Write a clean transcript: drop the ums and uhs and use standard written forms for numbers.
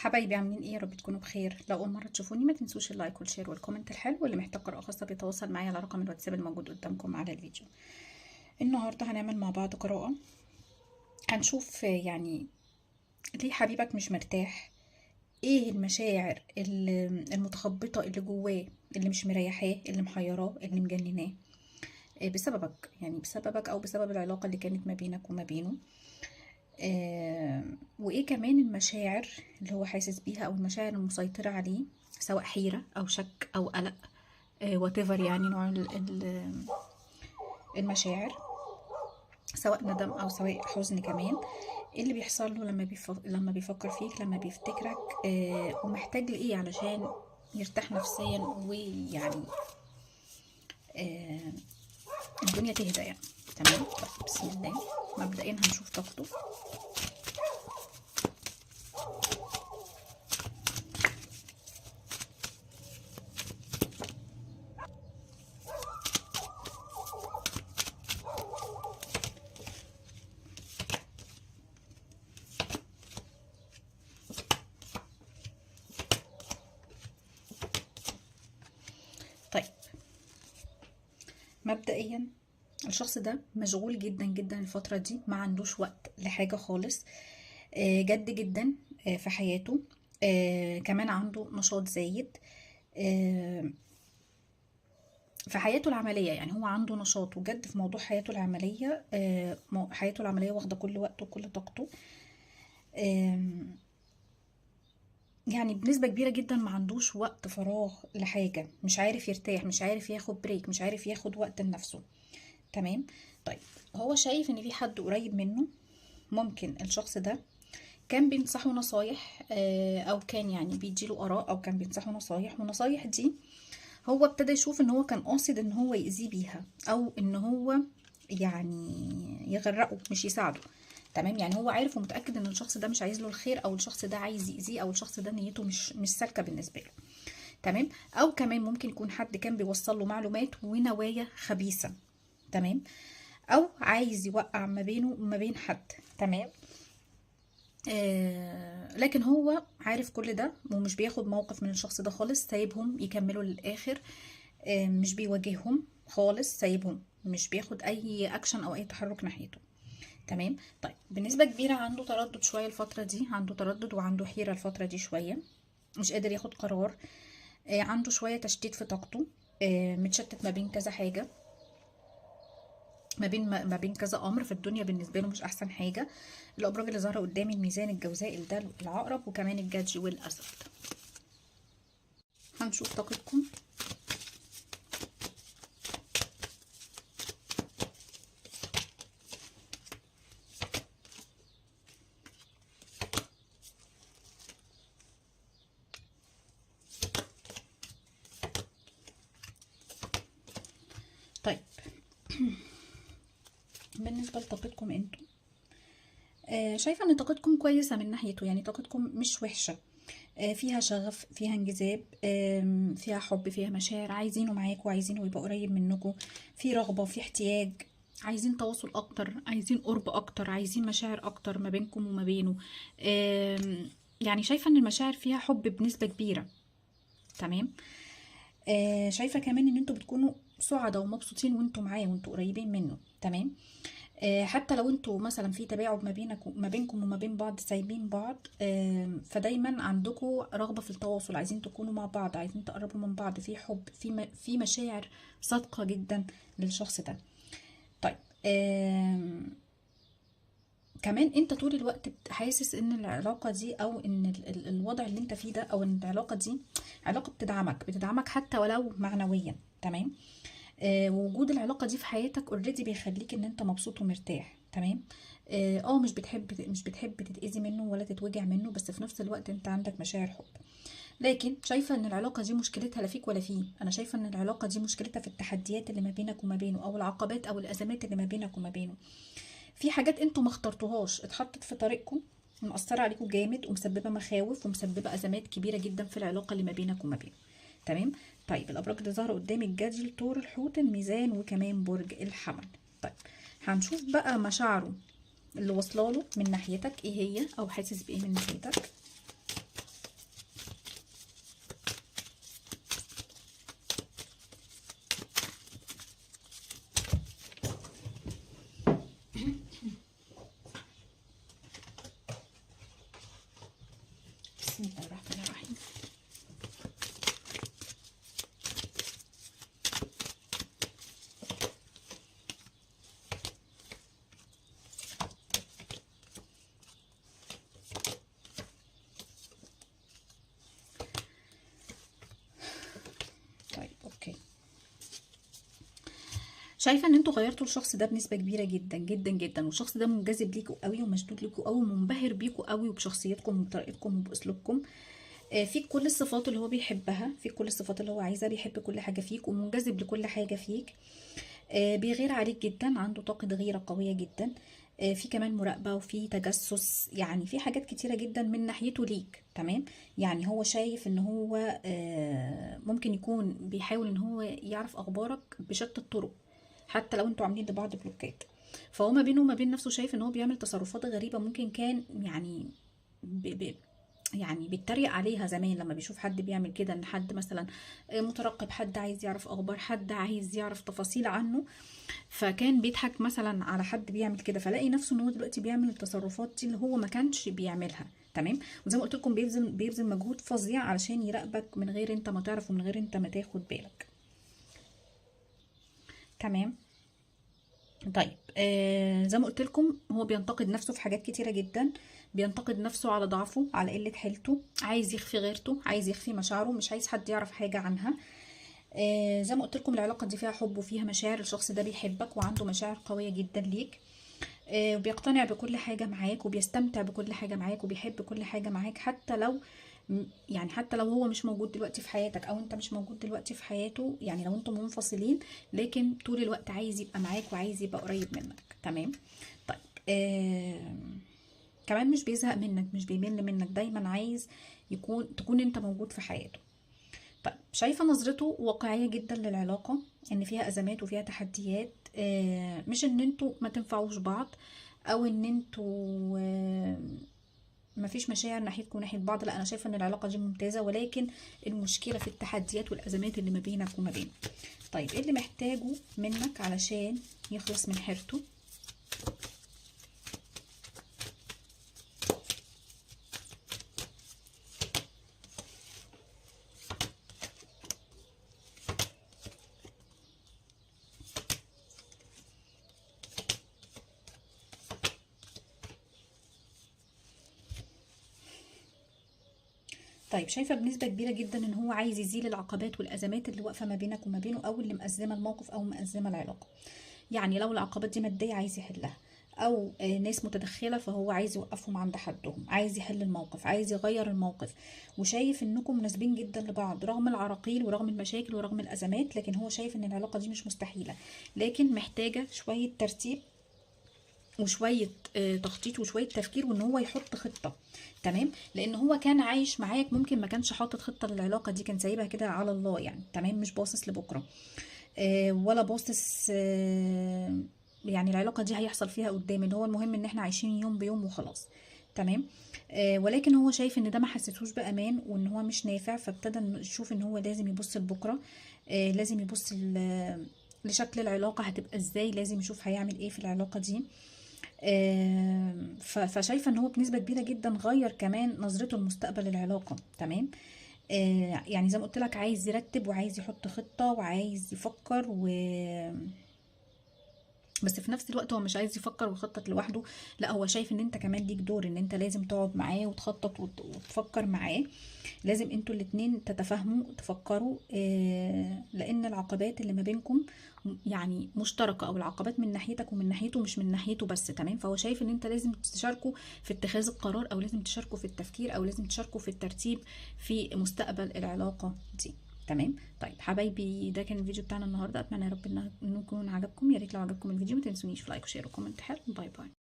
حبايبي عاملين ايه؟ يا رب تكونوا بخير. لو اول مرة تشوفوني ما تنسوش ال like وال share وال comment الحلو، واللي محتاج قراءة خاصة بيتواصل معايا على رقم الواتساب الموجود قدامكم على الفيديو. النهارده هنعمل مع بعض قراءة، هنشوف يعني ليه حبيبك مش مرتاح، ايه المشاعر المتخبطه اللي جواه، اللي مش مريحاه، اللي محيراه، اللي مجنناه بسببك، يعني بسببك او بسبب العلاقة اللي كانت ما بينك وما بينه. وايه كمان المشاعر اللي هو حاسس بيها او المشاعر المسيطرة عليه، سواء حيرة او شك او قلق، whatever يعني نوع المشاعر، سواء ندم او سواء حزن. كمان ايه اللي بيحصل له لما بيفكر فيك، لما بيفتكرك، ومحتاج لايه علشان يرتاح نفسيا ويعني الدنيا تهدى يعني. تمام. طيب بسم الله، مبدئيا هنشوف طاقته. طيب مبدئيا الشخص ده مشغول جدا جدا الفترة دي، ما عندوش وقت لحاجة خالص، جد جدا في حياته، كمان عنده نشاط زايد في حياته العملية. يعني هو عنده نشاط وجد في موضوع حياته العملية، حياته العملية واخدة كل وقته وكل طاقته، يعني بنسبة كبيرة جدا ما عندوش وقت فراغ لحاجة، مش عارف يرتاح، مش عارف ياخد break، مش عارف ياخد وقت لنفسه. تمام. طيب هو شايف ان في حد قريب منه، ممكن الشخص ده كان بينصحه نصايح، او كان يعني بيديله اراء، او كان بينصحه نصايح، والنصايح دي هو ابتدى يشوف ان هو كان قاصد ان هو يأذيه بيها، او ان هو يعني يغرقه مش يساعده. تمام. يعني هو عارف ومتأكد ان الشخص ده مش عايز له الخير، او الشخص ده عايز يأذيه، او الشخص ده نيته مش سالكة بالنسبة له. تمام. او كمان ممكن يكون حد كان بيوصل له معلومات ونوايا خبيثة. تمام. او عايز يوقع ما بينه وما بين حد. تمام. لكن هو عارف كل ده ومش بياخد موقف من الشخص ده خالص، سايبهم يكملوا للآخر، مش بيواجههم خالص، سايبهم، مش بياخد اي اكشن او اي تحرك ناحيته. تمام. طيب بنسبة كبيرة عنده تردد شوية الفترة دي، عنده تردد وعنده حيرة الفترة دي شوية، مش قادر ياخد قرار، عنده شوية تشتيت في طاقته، متشتت ما بين كذا حاجة، ما بين كذا امر في الدنيا، بالنسبة له مش احسن حاجة. الابراج اللي ظاهره قدامي الميزان، الجوزاء، الدلو، العقرب، وكمان الجدي والاسد. هنشوف طاقتكم. طيب بالنسبة لطاقتكم انتم، شايفة ان طاقتكم كويسة من ناحيته، يعني طاقتكم مش وحشة، فيها شغف، فيها انجذاب، فيها حب، فيها مشاعر، عايزينه معاكم، عايزينه يبقى قريب منكم، في رغبة، في احتياج، عايزين تواصل اكتر، عايزين قرب اكتر، عايزين مشاعر اكتر ما بينكم وما بينه. يعني شايفة ان المشاعر فيها حب بنسبة كبيرة. تمام. شايفة كمان ان انتوا بتكونوا سعداء ومبسوطين وانتوا معاه وانتوا قريبين منه. تمام. حتى لو انتوا مثلا في تباعد ما بينكم وما بين بعض، سايبين بعض، فدايما عندكم رغبة في التواصل، عايزين تكونوا مع بعض، عايزين تقربوا من بعض، في حب، في مشاعر صادقة جدا للشخص ده. طيب كمان انت طول الوقت حاسس ان العلاقة دي، او ان الوضع اللي انت فيه ده، او ان العلاقة دي علاقة بتدعمك حتى ولو معنويا. تمام. وجود العلاقة دي في حياتك already بيخليك ان انت مبسوط ومرتاح. تمام. مش بتحب تتأذي منه ولا تتوجع منه، بس في نفس الوقت انت عندك مشاعر حب. لكن شايفة ان العلاقة دي مشكلتها لا فيك ولا فيه. انا شايفة ان العلاقة دي مشكلتها في التحديات اللي ما بينك وما بينه، او العقبات او الازمات اللي ما بينك وما بينه. في حاجات انتوا ما اخترتوهاش اتحطت في طريقكم، مأثرة عليكم جامد ومسببة مخاوف ومسببة ازمات كبيرة جدا في العلاقة اللي ما بينك وما بينه. تمام. طيب الابراج اللي ظاهره قدامي الجدي، الثور، الحوت، الميزان، وكمان برج الحمل. طيب هنشوف بقى مشاعره اللي واصله له من ناحيتك ايه هي، او حاسس بايه من ناحيتك. بسم الله الرحمن الرحيم. طيب okay، شايفه ان انتوا غيرتوا الشخص ده بنسبة كبيرة جدا جدا جدا، والشخص ده منجذب ليكوا قوي ومشدود ليكوا قوي ومنبهر بيكوا قوي وبشخصيتكم وبطريقتكم وباسلوبكم. فيك كل الصفات اللي هو بيحبها، فيك كل الصفات اللي هو عايزها، بيحب كل حاجة فيك ومنجذب لكل حاجة فيك. بيغير عليك جدا، عنده طاقة غيره قوية جدا. في كمان مراقبة وفي تجسس، يعني في حاجات كتيرة جدا من ناحيته ليك. تمام، يعني هو شايف ان هو ممكن يكون بيحاول ان هو يعرف اخبارك بشتى الطرق، حتى لو انتوا عاملين لبعض بلوكات. فهو ما بينه وما بين نفسه شايف ان هو بيعمل تصرفات غريبة، ممكن كان يعني يعني بيتريق عليها زمان لما بيشوف حد بيعمل كده، ان حد مثلا مترقب، حد عايز يعرف اخبار، حد عايز يعرف تفاصيل عنه، فكان بيضحك مثلا على حد بيعمل كده، فلاقي نفسه ان هو دلوقتي بيعمل التصرفات دي اللي هو ما كانش بيعملها. تمام، وزي ما قلت لكم بيبذل مجهود فظيع علشان يراقبك من غير انت ما تعرف ومن غير انت ما تاخد بالك. تمام. طيب زي ما قلت لكم هو بينتقد نفسه في حاجات كتيرة جدا، بينتقد نفسه على ضعفه، على قلة حيلته، عايز يخفي غيرته، عايز يخفي مشاعره، مش عايز حد يعرف حاجة عنها. زي ما قلت لكم العلاقة دي فيها حب وفيها مشاعر، الشخص ده بيحبك وعنده مشاعر قوية جدا ليك، وبيقتنع بكل حاجة معاك وبيستمتع بكل حاجة معاك وبيحب كل حاجة معاك، حتى لو يعني حتى لو هو مش موجود دلوقتي في حياتك او انت مش موجود دلوقتي في حياته، يعني لو انتم منفصلين، لكن طول الوقت عايز يبقى معاك وعايز يبقى قريب منك. تمام. طيب كمان مش بيزهق منك، مش بيمل منك، دايما عايز تكون انت موجود في حياته. طيب شايفة نظرته واقعية جدا للعلاقة، ان فيها ازمات وفيها تحديات، مش ان انتوا ما تنفعوش بعض او ان انتوا مفيش مشاعر ناحيتكم وناحية بعض، لا انا شايفه ان العلاقة دي ممتازة، ولكن المشكلة في التحديات والازمات اللي ما بينك وما بينه. طيب ايه اللي محتاجه منك علشان يخلص من حيرته؟ طيب شايفة بنسبة كبيرة جدا ان هو عايز يزيل العقبات والازمات اللي واقفة ما بينك وما بينه، او اللي مأزمة الموقف او مأزمة العلاقة. يعني لو العقبات دي مادية عايز يحلها، او ناس متدخلة فهو عايز يوقفهم عند حدهم، عايز يحل الموقف، عايز يغير الموقف، وشايف انكم مناسبين جدا لبعض رغم العراقيل ورغم المشاكل ورغم الازمات، لكن هو شايف ان العلاقة دي مش مستحيلة، لكن محتاجة شوية ترتيب وشوية تخطيط وشوية تفكير، وان هو يحط خطه. تمام، لان هو كان عايش معاك ممكن ما كانش حاطط خطه للعلاقة دي، كان سايبها كده على الله يعني. تمام، مش باصص لبكرة ولا باصص يعني العلاقة دي هيحصل فيها قدام، اللي هو المهم ان احنا عايشين يوم بيوم وخلاص. تمام، ولكن هو شايف ان ده ما حسيتهوش بامان وان هو مش نافع، فابتدى يشوف ان هو لازم يبص لبكرة، لازم يبص لشكل العلاقة هتبقى ازاي، لازم يشوف هيعمل ايه في العلاقة دي. فشايفه ان هو بنسبة كبيرة جدا غير كمان نظرته لمستقبل العلاقة. تمام، يعني زي ما قلت لك عايز يرتب وعايز يحط خطه وعايز يفكر بس في نفس الوقت هو مش عايز يفكر ويخطط لوحده، لا هو شايف ان انت كمان ليك دور، ان انت لازم تقعد معاه وتخطط وتفكر معاه، لازم انتوا الاتنين تتفاهموا تفكروا، لان العقبات اللي ما بينكم يعني مشتركة، او العقبات من ناحيتك ومن ناحيته مش من ناحيته بس. تمام، فهو شايف ان انت لازم تشاركه في اتخاذ القرار، او لازم تشاركه في التفكير، او لازم تشاركه في الترتيب في مستقبل العلاقة دي. تمام. طيب حبايبي ده كان الفيديو بتاعنا النهارده، اتمنى يا رب انه يكون عجبكم. يا ريت لو عجبكم الفيديو ما تنسونيش في like و share و comment حلو. bye bye.